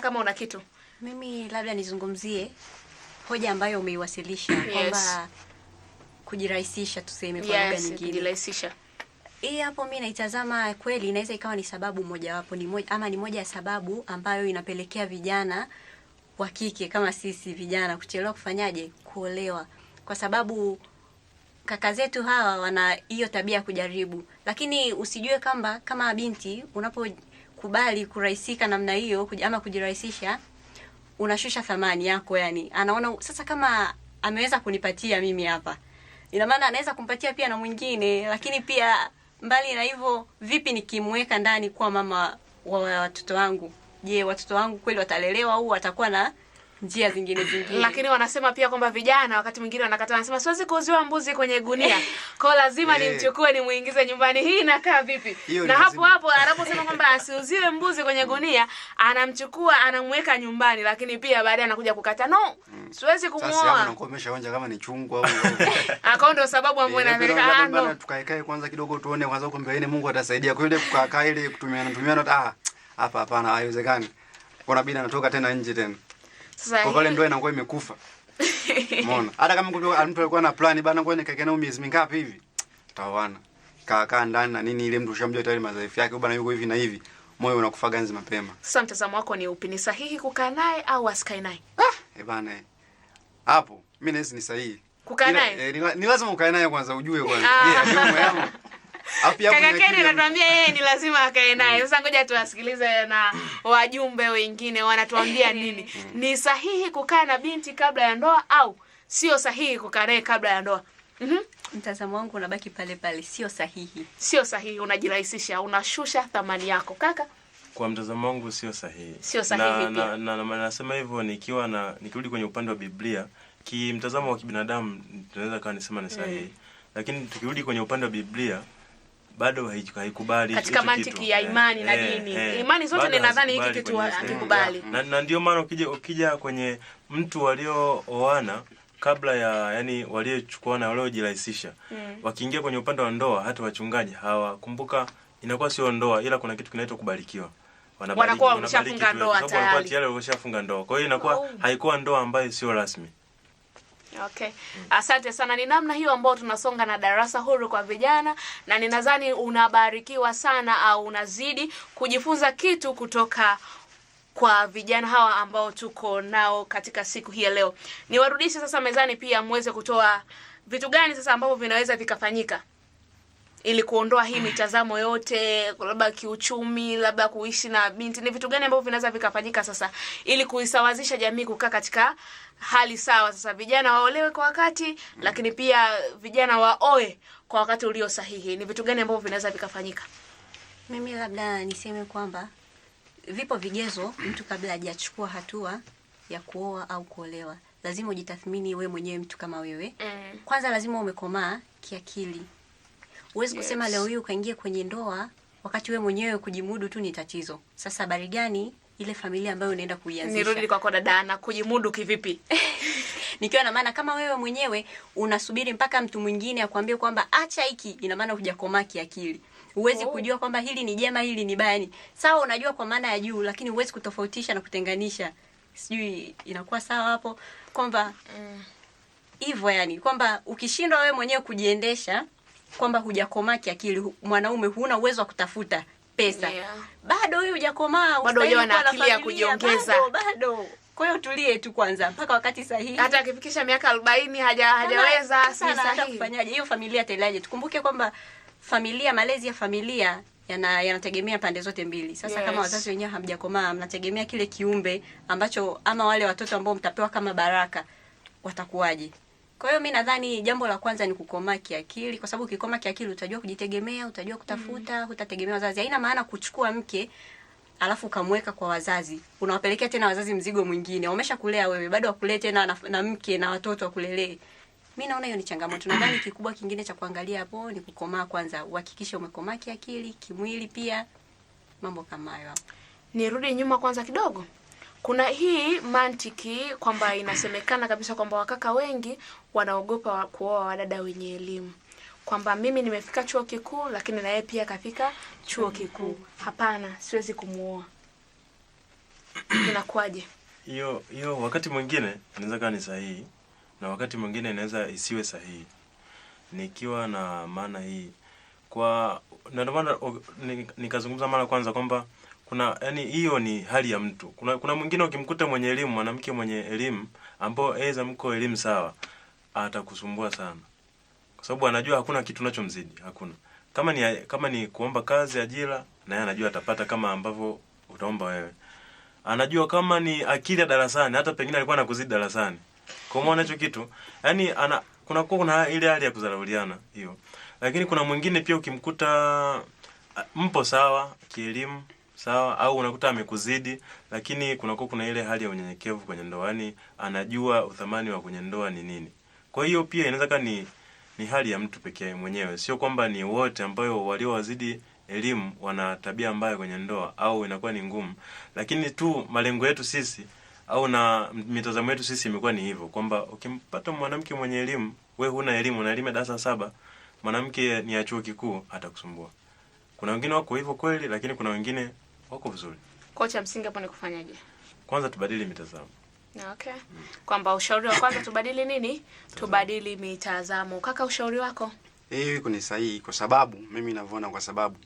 Kama una kitu. Mimi labda nizungumzie hoja ambayo umeiwasilisha kwamba kujirahisisha, tuseme kwa lugha nyingine. Kujirahisisha. Hii hapo mimi naitazama kweli inaweza ikawa ni sababu mojawapo, ni moja ama ni moja ya sababu ambayo inapelekea vijana wa kike kama sisi vijana kuchelewa kufanyaje, kuolewa, kwa sababu kaka zetu hawa wana hiyo tabia ya kujaribu. Lakini usijue kwamba kama binti unapokubali kurahisika namna hiyo ama kujirahisisha, unashusha thamani yako. Yani anaona sasa kama ameweza kunipatia mimi hapa, ina maana anaweza kumpatia pia na mwingine. Lakini pia mbali na hivyo, vipi nikimweka ndani kuwa mama wa watoto wangu? Je, watoto wangu kweli watalelewa au watakuwa na njia zingine zingine? Lakini wanasema pia kwamba vijana wakati mwingine wanakataa, wanasema siwezi kuuziwa mbuzi kwenye gunia, kwa lazima nimchukue nimuingize nyumbani. Hii inakaa vipi? Na hapo hapo anaposema kwamba asiuziwe mbuzi kwenye gunia, anamchukua anamweka nyumbani, lakini pia baadaye anakuja kukata, no, siwezi kumuoa. Sasa hapo nakuwa umeshaonja kama ni chungwa au akao, ndio sababu ambayo inapeleka no, tukaekae kwanza kidogo tuone kwanza huko mbeleni, Mungu atasaidia. Kwa ile kukaa ile kutumiana hapa hapana, haiwezekani. Kuna bidii anatoka tena nje tena. Sasa kwa pale ndoa inakuwa imekufa. Umeona? Hata kama mtu alikuwa na plani bana, ngoja nikae naye miezi mingapi hivi, tutaoana. Kaa ndani na nini, ile mtu ushamjua tayari madhaifu yake, bana yuko hivi na hivi, moyo unakufa ganzi mapema. Sasa mtazamo wako ni upi? Ni sahihi kukaa naye au asikae naye? Bana. Hapo mimi nahisi ni sahihi. Kukaa naye? Ni lazima ukae naye kwanza ujue kwanza. Yeye ndio moyo. Kaka Keni anatuambia yeye ni lazima akae naye. Sasa ngoja tuwasikilize na wajumbe wengine wanatuambia nini. Ni sahihi kukaa na binti kabla ya ndoa au sio sahihi kukaa naye kabla ya ndoa? Mtazamo wangu unabaki pale pale, sio sahihi. Sio sahihi, unajirahisisha, unashusha thamani yako. Kaka, kwa mtazamo wangu sio sahihi. Sio sahihi pia. Na nasema hivyo nikiwa na nikirudi kwenye upande wa Biblia, kimtazamo wa kibinadamu tunaweza kawa nisema ni sahihi. Lakini tukirudi kwenye upande wa Biblia bado haikubali katika mantiki ya imani na dini. Imani zote ninadhani hiki kitu hakikubali. Na ndio maana ukija kwenye mtu waliooana kabla ya, yani waliochukuana, waliojirahisisha, wakiingia kwenye upande wa ndoa, hata wachungaji hawakumbuka inakuwa sio ndoa, ila kuna kitu kinaitwa kubarikiwa. Wanakuwa wameshafunga ndoa tayari. Wanakuwa tayari wameshafunga ndoa. Kwa hiyo inakuwa haikuwa ndoa ambayo sio rasmi. Okay. Asante sana. Ni namna hiyo ambayo tunasonga na darasa huru kwa vijana, na ninadhani unabarikiwa sana au unazidi kujifunza kitu kutoka kwa vijana hawa ambao tuko nao katika siku hii ya leo. Niwarudishe sasa mezani pia muweze kutoa vitu gani sasa ambavyo vinaweza vikafanyika ili kuondoa hii mitazamo yote, labda kiuchumi, labda kuishi na binti. Ni vitu gani ambavyo vinaweza vikafanyika sasa ili kuisawazisha jamii kukaa katika hali sawa? Sasa vijana waolewe kwa wakati, lakini pia vijana waoe kwa wakati ulio sahihi. Ni vitu gani ambavyo vinaweza vikafanyika? Mimi labda niseme kwamba vipo vigezo mtu kabla hajachukua hatua ya kuoa au kuolewa. Lazima ujitathmini wewe mwenyewe, mtu kama wewe. Kwanza lazima umekomaa kiakili. Huwezi kusema leo hii ukaingia kwenye ndoa wakati wewe mwenyewe kujimudu tu ni tatizo. Sasa habari gani ile familia ambayo unaenda kuianzisha? Nirudi kwako dada, na kujimudu kivipi? Nikiwa na maana kama wewe mwenyewe unasubiri mpaka mtu mwingine akwambie kwamba acha hiki, ina maana hujakomaa kiakili. Huwezi kujua kwamba hili ni jema, hili ni baya. Sawa, unajua kwa maana ya juu, lakini huwezi kutofautisha na kutenganisha. Sijui inakuwa sawa hapo kwamba hivyo, yani kwamba ukishindwa wewe mwenyewe kujiendesha, kwamba hujakomaa kiakili, mwanaume huna uwezo wa kutafuta pesa. Bado wewe hujakomaa, bado hujawa na akili ya kujiongeza. Bado. Kwa hiyo tulie tu kwanza mpaka wakati sahihi. Hata akifikisha miaka 40 hajaweza, si sahihi. Kufanyaje hiyo familia telaje? Tukumbuke kwamba familia, malezi ya familia yanategemea pande zote mbili. Sasa kama wazazi wenyewe hamjakomaa, mnategemea kile kiumbe ambacho ama wale watoto ambao mtapewa kama baraka watakuwaje? Kwa hiyo mimi nadhani jambo la kwanza ni kukomaa kiakili, kwa sababu ukikomaa kiakili utajua kujitegemea, utajua kutafuta, hutategemea wazazi. Haina maana kuchukua mke alafu ukamweka kwa wazazi. Unawapelekea tena wazazi mzigo mwingine. Wameshakulea wewe, bado wakulee tena na mke na watoto wakulelee. Mimi naona hiyo ni changamoto. Nadhani kikubwa kingine cha kuangalia hapo ni kukomaa kwanza. Uhakikishe umekomaa kiakili, kimwili pia, mambo kama hayo. Nirudi nyuma kwanza kidogo. Kuna hii mantiki kwamba inasemekana kabisa kwamba wakaka wengi wanaogopa kuoa wadada wenye elimu. Kwamba mimi nimefika chuo kikuu lakini na yeye pia kafika chuo kikuu. Hapana, siwezi kumuoa. Inakuwaje? Hiyo hiyo wakati mwingine inaweza kuwa ni sahihi na wakati mwingine inaweza isiwe sahihi. Nikiwa na maana hii kwa na ndio maana nikazungumza mara kwanza kwamba kuna yani hiyo ni hali ya mtu. Kuna mwingine ukimkuta mwenye elimu, mwanamke mwenye elimu ambao aidha mko elimu sawa, atakusumbua sana. Kwa sababu anajua hakuna kitu unachomzidi, hakuna. Kama ni kuomba kazi, ajira, na yeye anajua atapata kama ambavyo utaomba wewe. Anajua kama ni akili ya darasani, hata pengine alikuwa anakuzidi darasani. Kwa maana hicho kitu, yani kuna ile hali ya kudharauliana hiyo. Lakini kuna mwingine pia ukimkuta mpo sawa kielimu, sawa, au unakuta amekuzidi, lakini kuna ile hali ya unyenyekevu kwenye ndoa, yani anajua uthamani wa kwenye ndoa ni nini. Kwa hiyo pia inaweza kuwa ni hali ya mtu pekee mwenyewe, sio kwamba ni wote ambayo waliowazidi elimu wana tabia mbaya kwenye ndoa au inakuwa ni ngumu. Lakini tu malengo yetu sisi au na mitazamo yetu sisi imekuwa ni hivyo kwamba ukimpata mwanamke mwenye elimu, wewe huna elimu, una elimu darasa 7, mwanamke ni ya chuo kikuu, atakusumbua. Kuna wengine wako hivyo kweli, lakini kuna wengine wako vizuri. Kocha, msingi hapo ni kufanyaje? Kwanza tubadili mitazamo. Okay. Kwamba ushauri wa kwanza tubadili nini? Tubadili mitazamo. Kaka, ushauri wako? Hiyo iko ni sahihi kwa sababu mimi ninavyoona, kwa sababu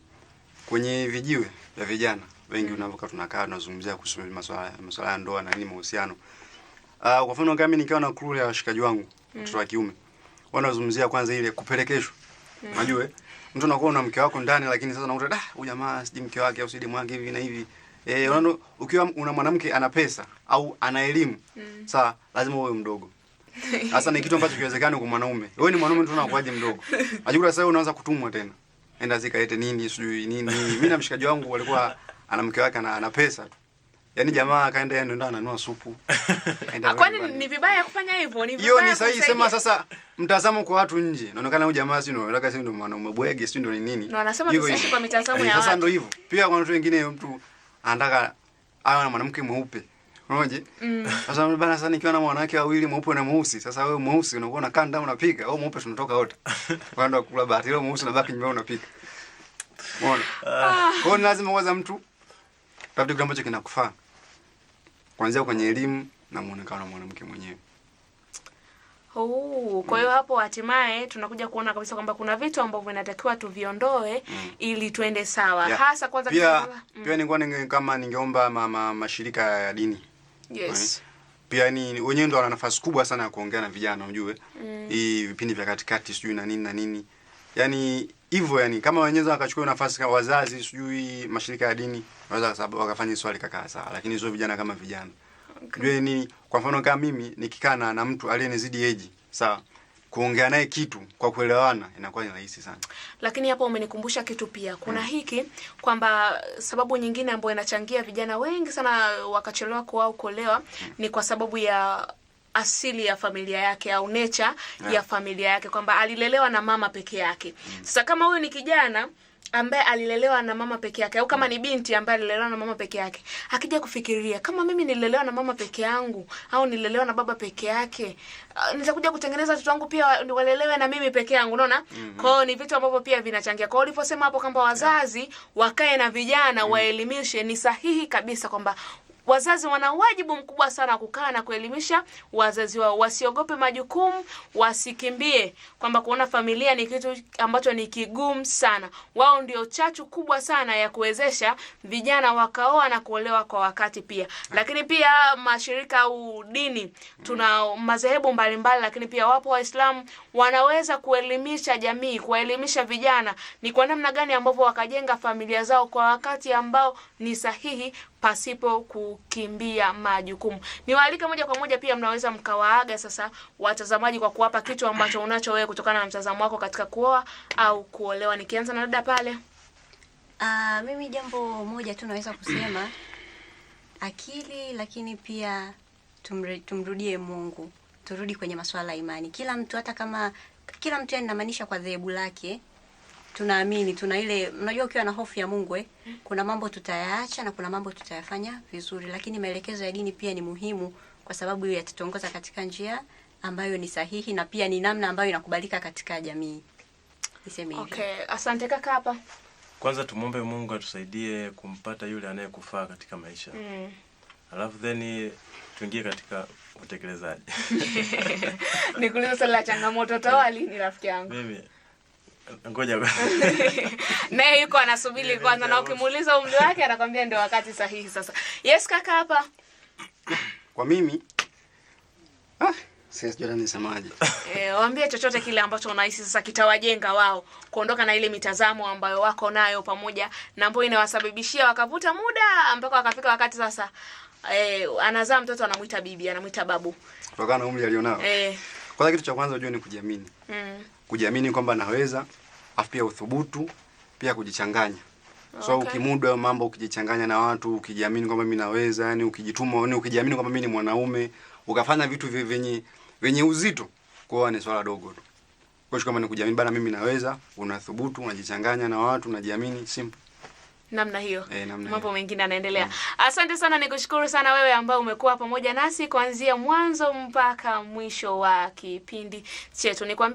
kwenye vijiwe vya vijana wengi unavoka tunakaa tunazungumzia kuhusu masuala ya ndoa na nini mahusiano. Kwa mfano kama mimi nikiwa na crew ya washikaji wangu mtoto wa kiume, wanazungumzia kwanza ile kupelekeshwa. Unajua mtu anakuwa una mke wako ndani, lakini sasa unakuta huyu jamaa siji mke wake au siji mwangi hivi na hivi. Unaona ukiwa una mwanamke ana pesa au ana elimu, sawa, lazima uwe mdogo. Sasa ni kitu ambacho kiwezekani kwa mwanaume. Wewe ni mwanaume tu unakuaje mdogo? Ajikuta sasa unaanza kutumwa tena. Enda zikaete nini sijui nini. Mimi na mshikaji wangu walikuwa ana mke wake ana pesa tu. Yaani jamaa akaenda yeye ndo ananunua supu. Kwani ni vibaya kufanya hivyo? Ni vibaya. Hiyo ni sahihi, sema sasa mtazamo kwa watu nje. Inaonekana huyu jamaa si ndio, nataka si ndio mwanaume bwege, si ndio ni nini? Na wanasema tusiishi kwa mitazamo ya watu. Sasa ndio hivyo. Pia kwa watu wengine mtu anataka awe na mwanamke mweupe. Unaona? Sasa bana, sasa nikiwa na mwanamke wawili mweupe na mweusi, sasa wewe mweusi unakuwa unakaa ndani unapika, au mweupe tunatoka wote. Wanaenda kula bahati, leo mweusi unabaki nyumbani unapika. Unaona? Kwa hiyo lazima kwanza mtu tafute kitu ambacho kinakufaa. Kuanzia kwenye elimu na muonekano wa mwanamke mwenyewe. Kwa hiyo hapo hatimaye tunakuja kuona kabisa kwamba kuna vitu ambavyo inatakiwa tuviondoe ili tuende sawa. Yeah. Hasa kwanza pia nilikuwa kama ningeomba mashirika ya dini. Yes. Pia ni wenyewe ndio wana nafasi kubwa sana ya kuongea na vijana, unjue. Hii vipindi vya katikati sijui na nini na nini. Yaani hivyo, yani kama wenyewe wakachukua nafasi kama wazazi sijui mashirika ya dini wanaweza wakafanya swali kaka sawa, lakini sio vijana kama vijana. Okay. Ni kwa mfano kama mimi nikikaa na mtu aliyenizidi age, sawa, kuongea naye kitu kwa kuelewana inakuwa ni rahisi sana. Lakini hapo umenikumbusha kitu pia. Kuna hiki kwamba sababu nyingine ambayo inachangia vijana wengi sana wakachelewa kuoa au kuolewa ni kwa sababu ya asili ya familia yake au nature ya familia yake, kwamba alilelewa na mama peke yake. Sasa kama huyu ni kijana ambaye alilelewa na mama peke yake, au kama ni binti ambaye alilelewa na mama peke yake, akija kufikiria kama mimi nililelewa na mama peke yangu au nililelewa na baba peke yake, nitakuja kutengeneza watoto wangu pia walelewe na mimi peke yangu, unaona? Kwa hiyo ni vitu ambavyo pia vinachangia. Kwa hiyo uliposema hapo kwamba wazazi wakae na vijana waelimishe, ni sahihi kabisa kwamba wazazi wana wajibu mkubwa sana kukaa na kuelimisha wazazi wao, wasiogope majukumu, wasikimbie kwamba kuona familia ni kitu ambacho ni kigumu sana. Wao ndio chachu kubwa sana ya kuwezesha vijana wakaoa na kuolewa kwa wakati pia. Lakini pia mashirika au dini, tuna madhehebu mbalimbali, lakini pia wapo Waislamu wanaweza kuelimisha jamii, kuelimisha vijana ni kwa namna gani ambavyo wakajenga familia zao kwa wakati ambao ni sahihi pasipo kukimbia majukumu. Niwaalike moja kwa moja pia, mnaweza mkawaaga sasa watazamaji kwa kuwapa kitu ambacho unacho wewe kutokana na mtazamo wako katika kuoa au kuolewa. Nikianza na dada pale. Mimi jambo moja tu naweza kusema, akili, lakini pia tumrudie Mungu. Turudi kwenye masuala ya imani. Kila mtu, hata kama kila mtu, yani namaanisha kwa dhehebu lake, tunaamini, tuna ile, unajua ukiwa na hofu ya Mungu kuna mambo tutayaacha na kuna mambo tutayafanya vizuri, lakini maelekezo ya dini pia ni muhimu kwa sababu yatatuongoza katika njia ambayo ni sahihi na pia ni namna ambayo inakubalika katika jamii. Niseme hivyo. Okay, asante kaka hapa. Kwanza tumuombe Mungu atusaidie kumpata yule anayekufaa katika maisha. Alafu then tuingie katika utekelezaji. Nikuulize swali la changamoto tawali ni rafiki yangu. Mimi ngoja Naye yuko anasubiri kwanza, na ukimuuliza umri wake anakwambia ndio wakati sahihi sasa. Yes kaka hapa. Kwa mimi sijui hata nisemaje. Waambie chochote kile ambacho unahisi sasa kitawajenga wao kuondoka na ile mitazamo ambayo wako nayo pamoja na ambayo inawasababishia wakavuta muda mpaka wakafika wakati sasa anazaa mtoto anamuita bibi, anamuita babu. Kutokana na umri alionao. Kwanza kitu cha kwanza ujue ni kujiamini. Kujiamini kwamba naweza, afu pia uthubutu, pia kujichanganya. So ukimudu hayo mambo, ukijichanganya na watu, ukijiamini kwamba mimi naweza, yani ukijituma, yani ukijiamini kwamba mimi ni mwanaume, ukafanya vitu vyenye uzito, kwa ni swala dogo tu. Kwa hiyo kama ni kujiamini bana, mimi naweza, unathubutu, unajichanganya na watu, unajiamini, simple. Namna hiyo. Namna mambo hiyo. mengine yanaendelea. Asante sana, nikushukuru sana wewe ambao umekuwa pamoja nasi kuanzia mwanzo mpaka mwisho wa kipindi chetu. Nikwambie